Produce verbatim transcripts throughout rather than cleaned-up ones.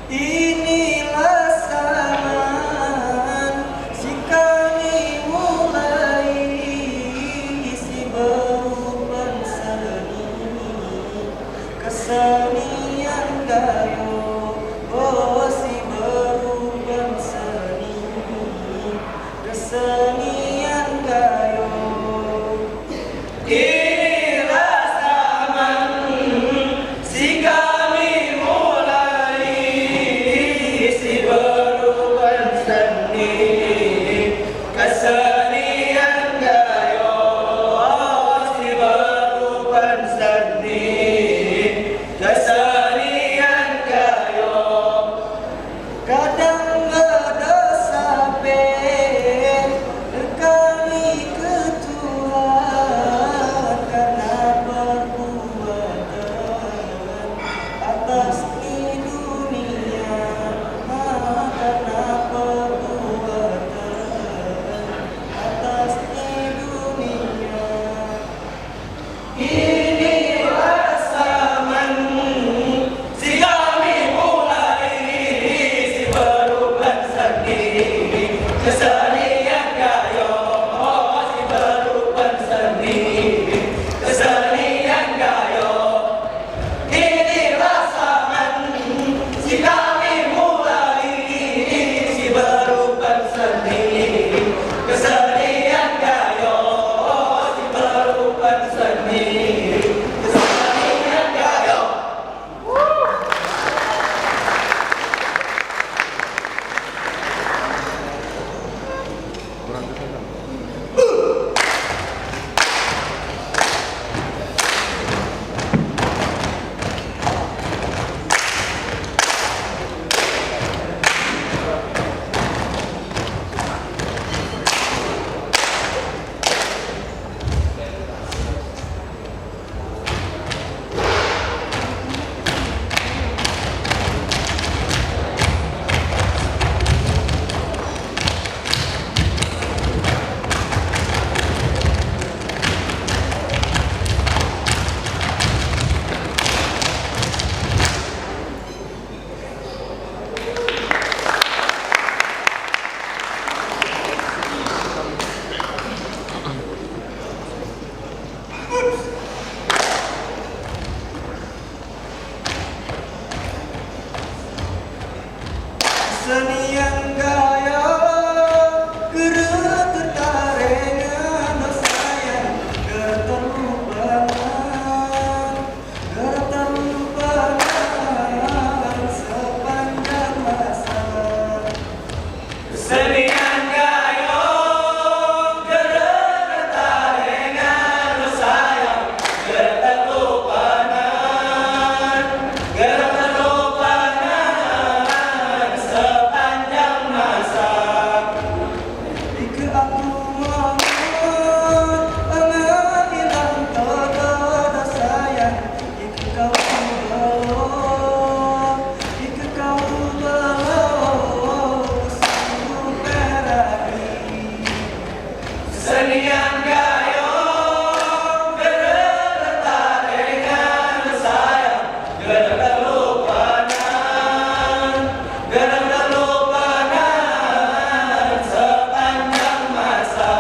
Inilah zaman si kami mulai, isi beurupan seni, kesenian gayo, oh, si beurupan seni, kesenian gayo. Inilah zaman si kami mulai, si beurupan seni, kesenian gayo, si beurupan seni, kesenian gayo. Kadang geudosa pih kami keu Tuhan, karena perbuatan atas di dunia, karena perbuatan atas di dunia. Inilah zaman si kami mulai, si beurupan seni, kesenian gayo, si beurupan seni, kesenian gayo. Inilah zaman si kami mulai, si beurupan seni, kesenian gayo, si beurupan seni, kesenian gayo. Senian gayo, geureuek teutarek ngon sayang, geureuek teupeue. Geureuek teupeue sepanjang masa. Senian gayo, geureuek teutarek ngon sayang, geureuek teupeue, geureuek teupeue sepanjang masa. Dikeue aku meungeut, aneuëk inong teudodo sayang. Dikeue kawé beuloe, dikeue kawé beuloe, sungguh berani. Senian gayo, geureuek teutarek ngon sayang, geureuek teupeue, geureuek teupeue sepanjang masa.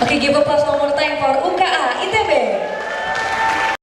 Oke, give applause one more time for U K A I T B.